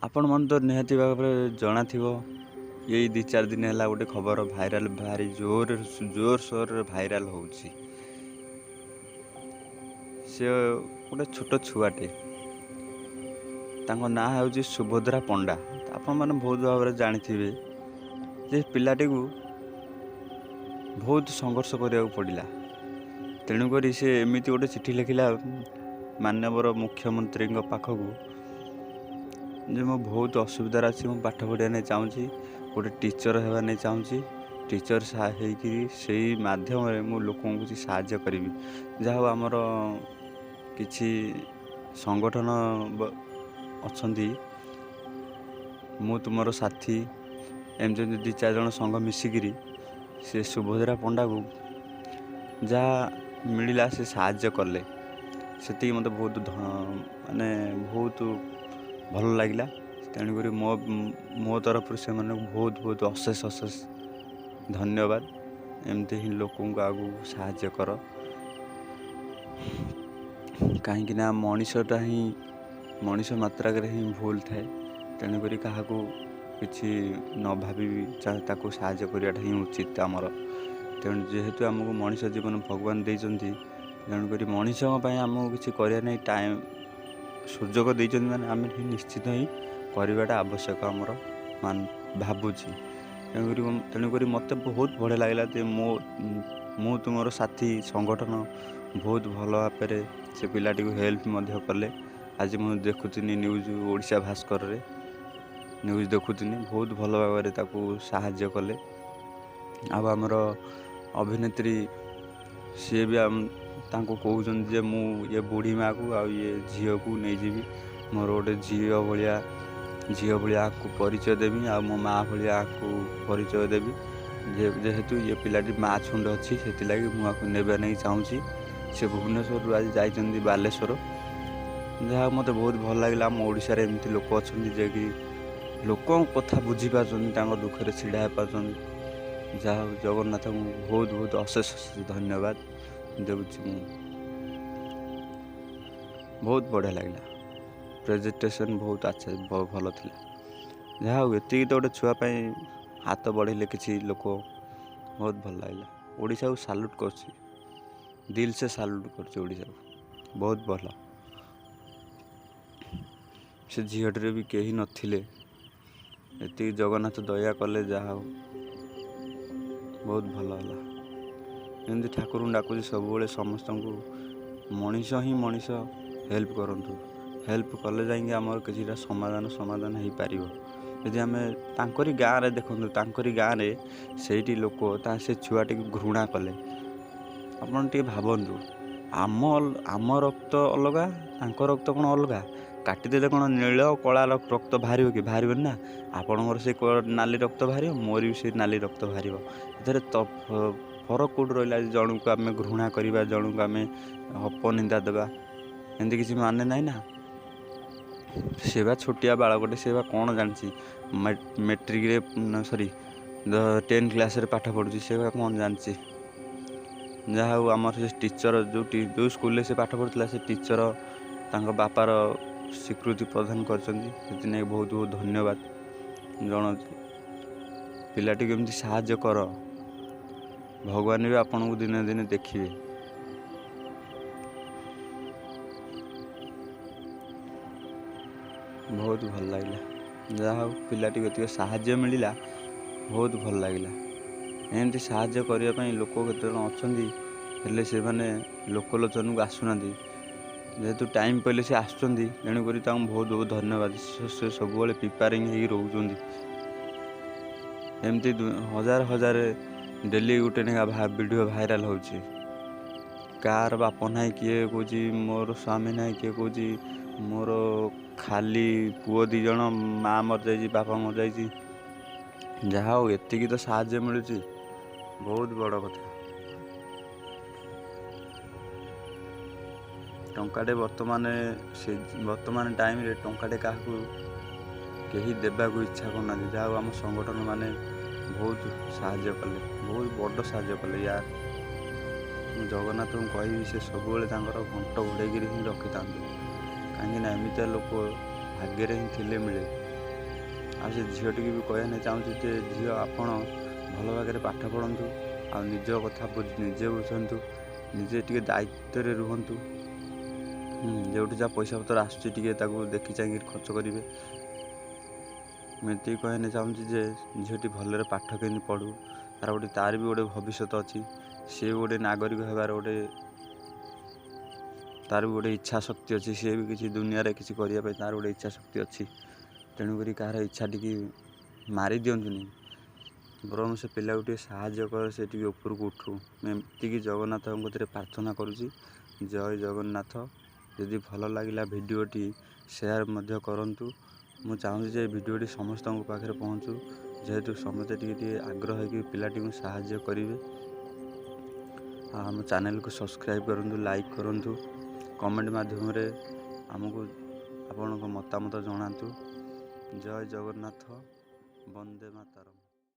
ଆପଣମାନେ ତ ନିହାତି ଭାବରେ ଜଣାଥିବ, ଏଇ 2-4 ଦିନ ହେଲା ଗୋଟେ ଖବର ଭାଇରାଲ୍, ଭାରି ଜୋରସୋରରେ ଭାଇରାଲ୍ ହେଉଛି। ସେ ଗୋଟେ ଛୋଟ ଛୁଆଟେ, ତାଙ୍କ ନାଁ ହେଉଛି ସୁଭଦ୍ରା ପଣ୍ଡା। ଆପଣମାନେ ବହୁତ ଭାବରେ ଜାଣିଥିବେ ଯେ ପିଲାଟିକୁ ବହୁତ ସଂଘର୍ଷ କରିବାକୁ ପଡ଼ିଲା। ତେଣୁକରି ସେ ଏମିତି ଗୋଟେ ଚିଠି ଲେଖିଲା ମାନ୍ୟବର ମୁଖ୍ୟମନ୍ତ୍ରୀଙ୍କ ପାଖକୁ ଯେ ମୁଁ ବହୁତ ଅସୁବିଧାରେ ଅଛି, ମୁଁ ପାଠ ପଢ଼ିବା ନେଇ ଚାହୁଁଛି, ଗୋଟେ ଟିଚର୍ ହେବା ନେଇ ଚାହୁଁଛି, ଟିଚର୍ ହେଇକିରି ସେଇ ମାଧ୍ୟମରେ ମୁଁ ଲୋକଙ୍କୁ କିଛି ସାହାଯ୍ୟ କରିବି। ଯାହା ହଉ ଆମର କିଛି ସଂଗଠନ ଅଛନ୍ତି, ମୁଁ ତୁମର ସାଥୀ, ଏମିତି ଏମିତି 2-4 ଜଣ ସଂଘ ମିଶିକିରି ସେ ସୁଭଦ୍ରା ପଣ୍ଡାକୁ ଯାହା ମିଳିଲା ସେ ସାହାଯ୍ୟ କଲେ। ସେତିକି ମୋତେ ବହୁତ ମାନେ ବହୁତ ଭଲ ଲାଗିଲା। ତେଣୁକରି ମୋ ତରଫରୁ ସେମାନଙ୍କୁ ବହୁତ ବହୁତ ଅଶେଷ ଅଶେଷ ଧନ୍ୟବାଦ। ଏମିତି ହିଁ ଲୋକଙ୍କୁ ଆଗକୁ ସାହାଯ୍ୟ କର, କାହିଁକିନା ମଣିଷଟା ହିଁ ମଣିଷ ମାତ୍ରାରେ ହିଁ ଭୁଲ ଥାଏ। ତେଣୁକରି କାହାକୁ କିଛି ନ ଭାବି ତାକୁ ସାହାଯ୍ୟ କରିବାଟା ହିଁ ଉଚିତ ଆମର। ତେଣୁ ଯେହେତୁ ଆମକୁ ମଣିଷ ଜୀବନ ଭଗବାନ ଦେଇଛନ୍ତି, ତେଣୁକରି ମଣିଷଙ୍କ ପାଇଁ ଆମକୁ କିଛି କରିବା ନାହିଁ ଟାଇମ୍ ସୁଯୋଗ ଦେଇଛନ୍ତି, ମାନେ ଆମେ ହିଁ ନିଶ୍ଚିତ ହିଁ କରିବାଟା ଆବଶ୍ୟକ ଆମର ଭାବୁଛି। ତେଣୁକରି ମୋତେ ବହୁତ ବଢ଼ିଆ ଲାଗିଲା ଯେ ମୁଁ ତୁମର ସାଥୀ ସଂଗଠନ ବହୁତ ଭଲ ଭାବରେ ସେ ପିଲାଟିକୁ ହେଲ୍ପ ମଧ୍ୟ କଲେ। ଆଜି ମୁଁ ଦେଖୁଥିନି ନ୍ୟୁଜ୍, ଓଡ଼ିଶା ଭାସ୍କରରେ ନ୍ୟୁଜ୍ ଦେଖୁଥିନି, ବହୁତ ଭଲ ଭାବରେ ତାକୁ ସାହାଯ୍ୟ କଲେ। ଆଉ ଆମର ଅଭିନେତ୍ରୀ ସିଏ ବି ତାଙ୍କୁ କହୁଛନ୍ତି ଯେ ମୁଁ ଇଏ ବୁଢ଼ୀ ମାଆକୁ ଆଉ ଇଏ ଝିଅକୁ ନେଇଯିବି, ମୋର ଗୋଟେ ଝିଅ ଭଳିଆ ଆକୁ ପରିଚୟ ଦେବି, ଆଉ ମୋ ମାଆ ଭଳିଆ ଆକୁ ପରିଚୟ ଦେବି। ଯେହେତୁ ଇଏ ପିଲାଟି ମାଆ ଛୁଣ୍ଡ ଅଛି, ସେଥିଲାଗି ମୁଁ ଆକୁ ନେବା ନେଇ ଚାହୁଁଛି। ସେ ଭୁବନେଶ୍ୱରରୁ ଆଜି ଯାଇଛନ୍ତି ବାଲେଶ୍ୱର। ଯାହା ମୋତେ ବହୁତ ଭଲ ଲାଗିଲା, ଆମ ଓଡ଼ିଶାରେ ଏମିତି ଲୋକ ଅଛନ୍ତି ଯିଏକି ଲୋକଙ୍କ କଥା ବୁଝିପାରୁଛନ୍ତି, ତାଙ୍କ ଦୁଃଖରେ ଛିଡ଼ା ହେଇପାରୁଛନ୍ତି। ଯାହା ହଉ ଜଗନ୍ନାଥଙ୍କୁ ବହୁତ ବହୁତ ଅଶେଷ ଅଶେଷ ଧନ୍ୟବାଦ ଦେଉଛି ମୁଁ। ବହୁତ ବଢ଼ିଆ ଲାଗିଲା, ପ୍ରେଜେଣ୍ଟେସନ୍ ବହୁତ ଆଚ୍ଛା, ଭଲ ଥିଲା। ଯାହା ହଉ ଏତିକି ତ ଗୋଟେ ଛୁଆ ପାଇଁ ହାତ ବଢ଼େଇଲେ କିଛି ଲୋକ, ବହୁତ ଭଲ ଲାଗିଲା। ଓଡ଼ିଶାକୁ ସାଲ୍ୟୁଟ୍ କରୁଛି, ଦିଲ୍ ସେ ସାଲ୍ୟୁଟ୍ କରୁଛି ଓଡ଼ିଶାକୁ, ବହୁତ ଭଲ। ସେ ଝିଅଟିର ବି କେହି ନଥିଲେ, ଏତିକି ଜଗନ୍ନାଥ ଦୟା କଲେ, ଯାହା ହଉ ବହୁତ ଭଲ ହେଲା। ଏମିତି ଠାକୁରଙ୍କୁ ଡାକୁଛି ସବୁବେଳେ ସମସ୍ତଙ୍କୁ, ମଣିଷ ହିଁ ମଣିଷ ହେଲ୍ପ କରନ୍ତୁ। ହେଲ୍ପ କଲେ ଯାଇକି ଆମର କିଛିଟା ସମାଧାନ ହେଇପାରିବ। ଯଦି ଆମେ ତାଙ୍କରି ଗାଁରେ ଦେଖନ୍ତୁ, ତାଙ୍କରି ଗାଁରେ ସେଇଠି ଲୋକ ସେ ଛୁଆଟିକୁ ଘୃଣା କଲେ। ଆପଣ ଟିକେ ଭାବନ୍ତୁ, ଆମ ରକ୍ତ ଅଲଗା, ତାଙ୍କ ରକ୍ତ କ'ଣ ଅଲଗା? କାଟିଦେଲେ କ'ଣ ନୀଳ କଳା ରକ୍ତ ବାହାରିବ କି? ବାହାରିବନି ନା। ଆପଣଙ୍କର ସେ ନାଲି ରକ୍ତ ବାହାରିବ, ମୋର ବି ସେ ନାଲି ରକ୍ତ ବାହାରିବ। ଏଥିରେ ଫରକ କେଉଁଠି ରହିଲା? ଜଣକୁ ଆମେ ଘୃଣା କରିବା, ଜଣକୁ ଆମେ ଅପନିନ୍ଦା ଦେବା, ଏମିତି କିଛି ମାନେ ନାହିଁ ନା। ସେ ବା ଛୋଟିଆ ବାଳକଟେ, ସେ ବା କ'ଣ ଜାଣିଛି? ମେଟ୍ରିକରେ ସରି 10th କ୍ଲାସ୍ରେ ପାଠ ପଢ଼ୁଛି, ସେ ବା କ'ଣ ଜାଣିଛି? ଯାହା ହଉ ଆମର ସେ ଟିଚର୍ ଯେଉଁ ସ୍କୁଲରେ ସେ ପାଠ ପଢ଼ୁଥିଲା, ସେ ଟିଚର୍ ତାଙ୍କ ବାପାର ସ୍ୱୀକୃତି ପ୍ରଦାନ କରିଛନ୍ତି। ସେଥିଲାଗି ବହୁତ ବହୁତ ଧନ୍ୟବାଦ ଜଣାଉଛି। ପିଲାଟିକୁ ଏମିତି ସାହାଯ୍ୟ କର, ଭଗବାନ ବି ଆପଣଙ୍କୁ ଦିନେ ଦିନେ ଦେଖିବେ। ବହୁତ ଭଲ ଲାଗିଲା, ଯାହା ହଉ ପିଲାଟିକୁ ଏତିକି ସାହାଯ୍ୟ ମିଳିଲା, ବହୁତ ଭଲ ଲାଗିଲା। ଏମିତି ସାହାଯ୍ୟ କରିବା ପାଇଁ ଲୋକ କେତେଜଣ ଅଛନ୍ତି, ହେଲେ ସେମାନେ ଲୋକଲୋଚନକୁ ଆସୁନାହାନ୍ତି। ଯେହେତୁ ଟାଇମ୍ ପଡ଼ିଲେ ସେ ଆସୁଛନ୍ତି, ତେଣୁକରି ତାଙ୍କୁ ବହୁତ ବହୁତ ଧନ୍ୟବାଦ। ସେ ସବୁବେଳେ ପ୍ରିପେୟାରିଂ ହେଇକି ରହୁଛନ୍ତି। ଏମିତି ହଜାର ହଜାର ଡେଲି ଗୋଟେ ଲେଖା ଭିଡ଼ିଓ ଭାଇରାଲ୍ ହେଉଛି। କାହାର ବାପ ନାହିଁ, କିଏ କହୁଛି ମୋର ସ୍ୱାମୀ ନାହିଁ, କିଏ କହୁଛି ମୋର ଖାଲି ପୁଅ 2 ଜଣ, ମା' ମରିଯାଇଛି, ବାପା ମରିଯାଇଛି। ଯାହା ହଉ ଏତିକି ତ ସାହାଯ୍ୟ ମିଳୁଛି, ବହୁତ ବଡ଼ କଥା। ଟଙ୍କାଟେ ବର୍ତ୍ତମାନ ସେ ବର୍ତ୍ତମାନ ଟାଇମ୍ରେ ଟଙ୍କାଟେ କାହାକୁ କେହି ଦେବାକୁ ଇଚ୍ଛା କରୁନାହାନ୍ତି। ଯାହା ହଉ ଆମ ସଂଗଠନ ମାନେ ବହୁତ ସାହାଯ୍ୟ କଲେ, ବହୁତ ବଡ଼ ସାହାଯ୍ୟ କଲେ ୟାର। ମୁଁ ଜଗନ୍ନାଥଙ୍କୁ କହିବି ସେ ସବୁବେଳେ ତାଙ୍କର ଘଣ୍ଟ ଘୋଡ଼େଇକିରି ହିଁ ରଖିଥାନ୍ତୁ, କାହିଁକିନା ଏମିତିଆ ଲୋକ ଭାଗ୍ୟରେ ହିଁ ଥିଲେ ମିଳେ। ଆଉ ସେ ଝିଅଟିକି ବି କହିବା ପାଇଁ ଚାହୁଁଛି ଯେ ଝିଅ, ଆପଣ ଭଲ ଭାବରେ ପାଠ ପଢ଼ନ୍ତୁ ଆଉ ନିଜ କଥା ନିଜେ ବୁଝନ୍ତୁ, ନିଜେ ଟିକେ ଦାୟିତ୍ୱରେ ରୁହନ୍ତୁ। ଯେଉଁଠି ଯାହା ପଇସା ପତ୍ର ଆସୁଛି ଟିକେ ତାକୁ ଦେଖି ଚାହିଁକିରି ଖର୍ଚ୍ଚ କରିବେ। ମୁଁ ଏତିକି କହିବା ପାଇଁ ଚାହୁଁଛି ଯେ ଝିଅଟି ଭଲରେ ପାଠ କେମିତି ପଢ଼ୁ, ତାର ଗୋଟେ ତାର ବି ଗୋଟେ ଭବିଷ୍ୟତ ଅଛି। ସିଏ ବି ଗୋଟେ ନାଗରିକ ହେବାର ଗୋଟେ ତାର ବି ଗୋଟେ ଇଚ୍ଛା ଶକ୍ତି ଅଛି। ସିଏ ବି କିଛି ଦୁନିଆରେ କିଛି କରିବା ପାଇଁ ତାର ଗୋଟେ ଇଚ୍ଛା ଶକ୍ତି ଅଛି। ତେଣୁକରି କାହାର ଇଚ୍ଛା ଟିକେ ମାରି ଦିଅନ୍ତୁନି, ବରଂ ସେ ପିଲାକୁ ଟିକେ ସାହାଯ୍ୟ କର, ସେ ଟିକେ ଉପରକୁ ଉଠୁ। ମୁଁ ଏତିକି ଜଗନ୍ନାଥଙ୍କ କତିରେ ପ୍ରାର୍ଥନା କରୁଛି। ଜୟ ଜଗନ୍ନାଥ। ଯଦି ଭଲ ଲାଗିଲା ଭିଡ଼ିଓଟି, ସେୟାର ମଧ୍ୟ କରନ୍ତୁ। ମୁଁ ଚାହୁଁଛି ଯେ ଭିଡ଼ିଓଟି ସମସ୍ତଙ୍କ ପାଖରେ ପହଞ୍ଚୁ, ଯେହେତୁ ସମସ୍ତେ ଟିକେ ଟିକେ ଆଗ୍ରହ ହେଇକି ପିଲାଟିକୁ ସାହାଯ୍ୟ କରିବେ। ଆଉ ଆମ ଚ୍ୟାନେଲକୁ ସବସ୍କ୍ରାଇବ୍ କରନ୍ତୁ, ଲାଇକ୍ କରନ୍ତୁ, କମେଣ୍ଟ ମାଧ୍ୟମରେ ଆମକୁ ଆପଣଙ୍କ ମତାମତ ଜଣାନ୍ତୁ। ଜୟ ଜଗନ୍ନାଥ, ବନ୍ଦେ ମାତରମ୍।